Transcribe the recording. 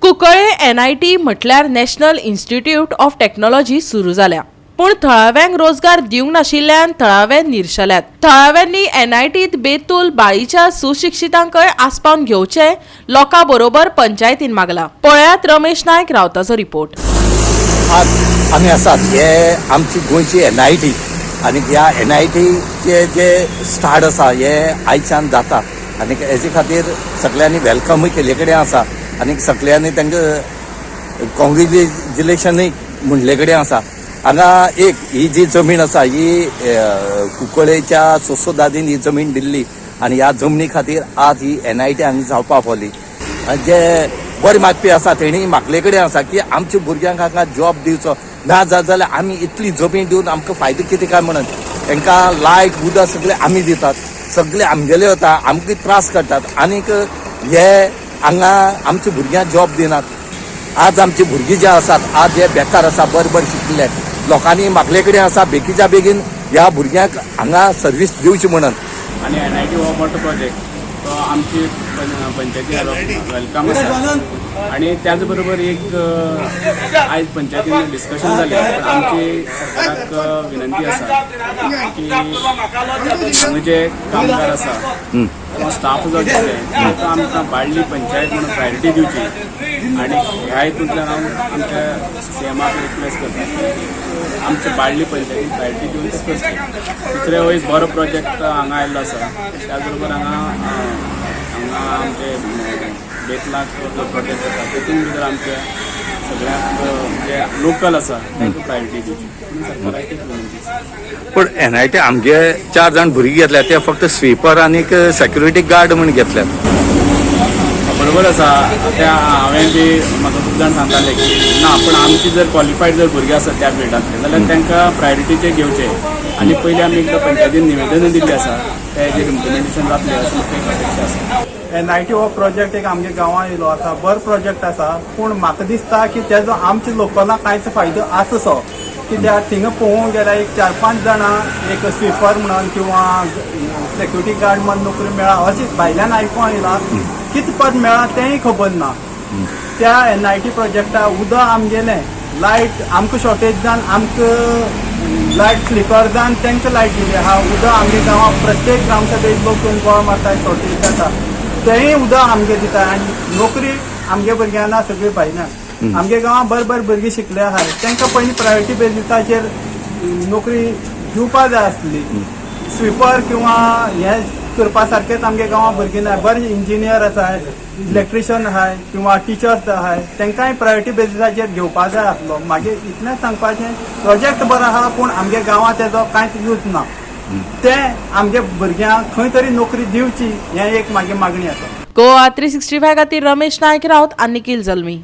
Cuncolim NIT म्हटल्यार national institute of technology सुरू जाल्या, पूण थळाव्यांक रोजगार दिवंक नाशिल्ल्यान थळावे निर्शल्यात. थळाव्यांनी एनआयटीत बेतूल बाळीच्या सुशिक्षितांकय आसपावन घेवचे लोकां बरोबर पंचायतीन मागला. पळयात रमेश नायक रावताचो रिपोर्ट. आज आमी आसात हे आमची गोंयची एनआयटी आनी ह्या एनआयटीचे जे स्टार्ट आसा हे आयच्यान जाता आनी हेजे खातीर सगळ्यांनी वेलकमूय केल्ले कडेन आसा आनी सगळ्यांनी तांकां कॉंग्रेच्युलेशनूय म्हणले कडेन आसा. हांगा एक ही जी जमीन आसा ही कुंकळेच्या सोसोदादीन ही जमीन दिल्ली आनी ह्या जमनी खातीर आज ही एनआयटी हांगा जावपाक पावली. आनी जे बरे मागपी आसा तेणी मागले कडेन आसा की आमच्या भुरग्यांक हांगा जॉब दिवचो. ना जात जाल्यार आमी इतली जमीन दिवन आमकां फायदो कितें काय म्हणून. तांकां लायट उदक सगळें आमी दितात, सगळे आमगेले वता, आमकां त्रास करतात आनीक हे हांगा आमच्या भुरग्यांक जॉब दिनात. आज आमची भुरगीं जे आसात आज हे बेकार आसा. बरें बरें शिकिल्ले लोकांनी मागले कडेन आसा बेगीच्या बेगीन ह्या भुरग्यांक हांगा सर्वीस दिवची म्हणून. आनी एनआयटी हो मोठो प्रोजेक्ट, तो आमची पंचायती welcome आसा. आनी त्याच बरोबर एक आयज पंचायतीन डिस्कशन जालें, पण आमची सरकाराक विनंती आसा की हांगा जे कामगार आसा किंवा स्टाफ जो घेतले ताका आमकां बाळ्ळी पंचायत म्हणून प्रायोरिटी दिवची. आनी ह्या हितूंतल्यान हांव आमच्या सीएमाक रिक्वेस्ट करता की आमच्या बाळ्ळी पंचायतीक प्रायोरिटी दिवन तें करचें. दुसरें वयस बरो प्रोजेक्ट हांगा आयिल्लो आसा. त्याच बरोबर हांगा आमचे बेतलाक जो प्रोजेक्ट आसा तेतून भितर आमच्या सगळ्यांक जे लोकल आसा तांकां प्रायोरिटी दिवची म्हणून सरकाराक एक विनंती आसा. पण एनआयटी आमगे चार जाण भुरगीं घेतल्या ते फक्त स्वीपर आनीक सेक्युरिटी गार्ड म्हूण घेतल्यात. बरोबर आसा त्या हांवें बी म्हाका खूब जाण सांगताले की ना, पण आमची जर क्वॉलिफायड जर भुरगे आसात त्या फिल्डांतले जाल्यार तांकां प्रायोरिटीचे घेवचे. आनी पयलीं आमी एकदां पंचायतीन निवेदनूय दिल्लें आसा, तेजेर इम्प्लिमेंटेशन जातलें अशें म्हाका एक अपेक्षा आसा. एनआयटी हो प्रोजेक्ट एक आमगे गांवांत येयलो आसा, बरो प्रोजेक्ट आसा, पूण म्हाका दिसता की तेजो आमच्या लोकलाक कांयच फायदो आसा सो. कित्याक थिंगा पळोवंक गेल्यार एक चार पांच जाणां एक स्विपर म्हणून किंवा सेक्युरिटी गार्ड म्हणून नोकरी मेळ्ळा अशें भायल्यान आयकोंक येयलां. कितें पद मेळ्ळां तेंय खबर ना. त्या एनआयटी प्रोजेक्टा उदक आमगेलें, लायट आमकां शॉर्टेज जावन आमकां लायट फ्लिकर जावन तांकां लायट दिली आहा. उदक आमगे गांवांत प्रत्येक ग्रामसभेक लोक येवन बोवाळ मारता, शॉर्टेज जाता, तेंय उदक आमगे दिता आनी नोकरी आमगे भुरग्यांक ना, सगळी भायल्यान. आमगे गांवांत बरे बरे भुरगीं शिकले आहाय, तांकां पयलीं प्रायोरिटी बेजिसाचेर नोकरी दिवपा जाय आसली. स्विपर किंवा हे करपा सारकेच आमगे गांवांत भुरगीं ना. बरे इंजिनियर आसाय, इलेक्ट्रिशियन आहाय किंवा टिचर्स आहाय, तांकांय प्रायोरिटी बेजिसाचेर घेवपा जाय आसलो. मागीर इतलेंच सांगपाचें, प्रोजेक्ट बरो आहा पूण आमगे गांवांत तेजो कांयच यूज ना. तें आमगे भुरग्यांक खंय तरी नोकरी दिवची हें एक मागे मागणी आसा. गोवा 365 खातीर रमेश नायक राऊत आनी निखिल जल्मी.